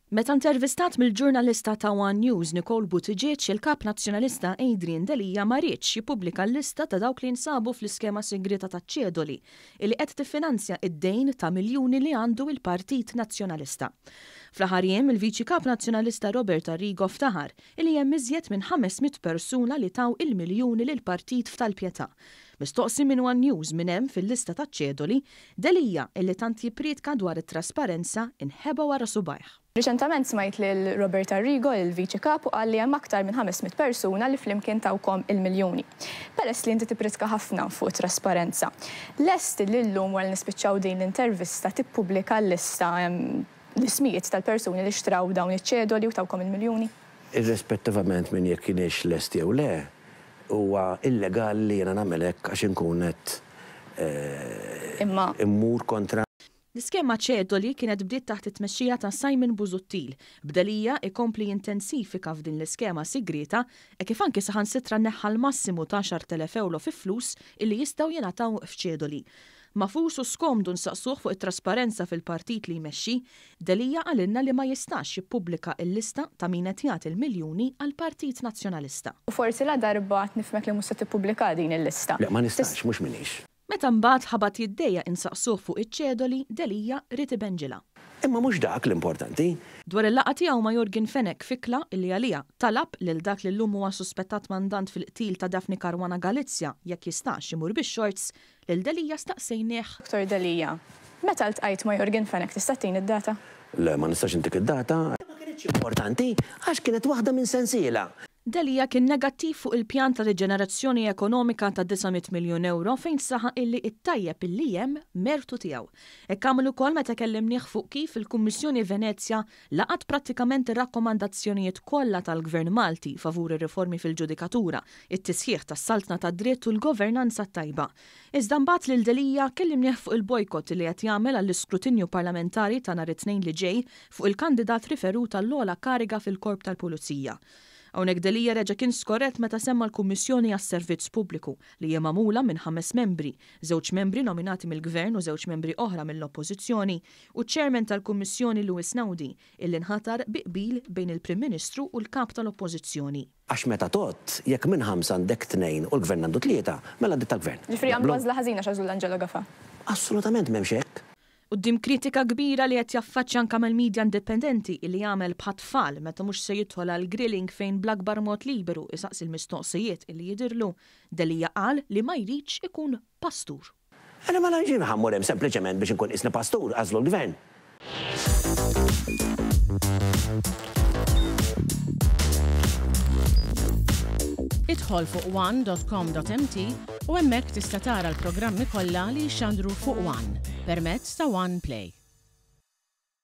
Meta intervistat mill-ġurnalista ta' one News Nicole Buttigieg, il-Kap Nazzjonalista Adrian Delia ma riedx jippubblika l-lista ta' dawk li jinsabu fl-iskema sigrieta taċ-ċedoli illi qed tiffinanzja id-dejn ta' miljuni li għandu il-Partit Nazzjonalista. Fl-aħħar jiem, il-Viċi Kap Nazzjonalista Robert Arrigo ftaħar illi hemm iżjed minn 500 persuna li taw il-miljuni lill-partit f'tal-Pietà. Mistoqsi minn one News min hemm fil-lista taċ-ċedoli, Delia, illi tant jippriedka dwar it-trasparenza, inħeba wara subgħajh. Riċentament smajt lil Robert Arrigo, il-Viċi Kap, u qal li hemm aktar minn 500 persuna li flimkien tawkom il-miljuni. Peress li inti tippriedka ħafna fuq it-trasparenza, lest li llum wara li nispiċċaw din l-intervista tippubblika l-lista, l-ismijiet tal-persuni li xtraw dawn iċ-ċedoli u tawkom il-miljuni? Irrispettivament minn jekk iniex lest jew le, huwa illegali li jiena nagħmel hekk għax inkun qed immur kontra. L-iskema ċedoli kienet bdiet taħt it-tmexxija ta' Simon Busuttil, b'Delia ikompli jintensifika f'din l-iskema sigrieta hekk kif anki saħansitra neħħa l-massimu ta' 10,000 ewro fi flus illi jistgħu jingħataw f'ċedoli. Magħfus u skomdu nsaqsuh fuq it-trasparenza fil-partit li jmexxi, Delia qalilna li ma jistax jippubblika l-lista ta' min qed jagħti l-miljuni għall-Partit Nazzjonalista. U forsi ladarba nifhmek li mhux se tippubblika din il-lista. Le, ma nistax, mhux m'iniex. Meta mbagħad ħabat jiddejjaq insaqsuh fuq iċ-ċedoli, Delia ried ibenġilha. Imma mhux dak l-importanti. Dwar il-laqgħa tiegħu ma' Yorgen Fenech f'ikla illi għaliha talab lil dak li llum huwa suspettat mandant fil-qtil ta' Daphne Caruana Galizia jekk jistax imur bix-shorts, Lil Delia staqsejnieh. Dottor Delia, meta ltqajt ma' Yorgen Fenech tista' ttini d-data? Le, ma nistax intik id-data. Ma kinitx importanti għax kienet waħda minn sensiela. Delia kien negattiv fuq il-pjan ta' riġenerazzjoni ekonomika ta' 900 miljun ewro fejn saħaq illi it-tajjeb illi hemm mertu tiegħu. Hekk għamel ukoll meta kellimnieh fuq kif il-Kummissjoni Venezja laqgħet prattikament ir-rakkomandazzjonijiet kollha tal-Gvern Malti favur ir-riformi fil-ġudikatura, it-tisħiħ tas-saltna tad-dritt u l-governanza t-tajba. Iżda mbagħad lil Delia kellimnieh fuq il-bojkott li qed jagħmel għall-iskrutinju parlamentari ta' nhar it-Tnejn li ġej fuq il-kandidat riferut għall-ogħla kariga fil-Korp tal-Pulizija. Hawnhekk Delia reġa' kien skorrett meta semma l-Kummissjoni għas-Servizz Pubbliku li hi magħmula minn ħames membri, żewġ membri nominati mill-Gvern u żewġ membri oħra mill-Oppożizzjoni, u ċ-Chairman tal-Kummissjoni Louis Naudi, illi nħatar bi qbil bejn il-Prim Ministru u l-Kap tal-Oppożizzjoni. Għax meta tgħodd, jekk minn ħamsa għandek tnejn u l-Gvern għandu tlieta, mela għaddiet tal-Gvern. Ġifieri għamlu għażla ħażina għax għażlu 'l Angelo Gafà. Assolutament m'hemmx hekk. Quddiem kritika kbira li qed jaffaċċja anke mill-media indipendenti illi jagħmel bħat-tfal meta mhux se jidħol għal grilling fejn bl-akbar mod liberu isaqsi l-mistoqsijiet illi jidhirlu, Delia qal li ma jridx ikun pastur. Ara mela jien ħa mmur hemm sempliċement biex inkun qisni pastur, għażlu l-Gvern. Idħol fuq one dot com dot mt u hemmhekk tista' tara l-programmi kollha li jixxandru fuq one permezz ta' One Play.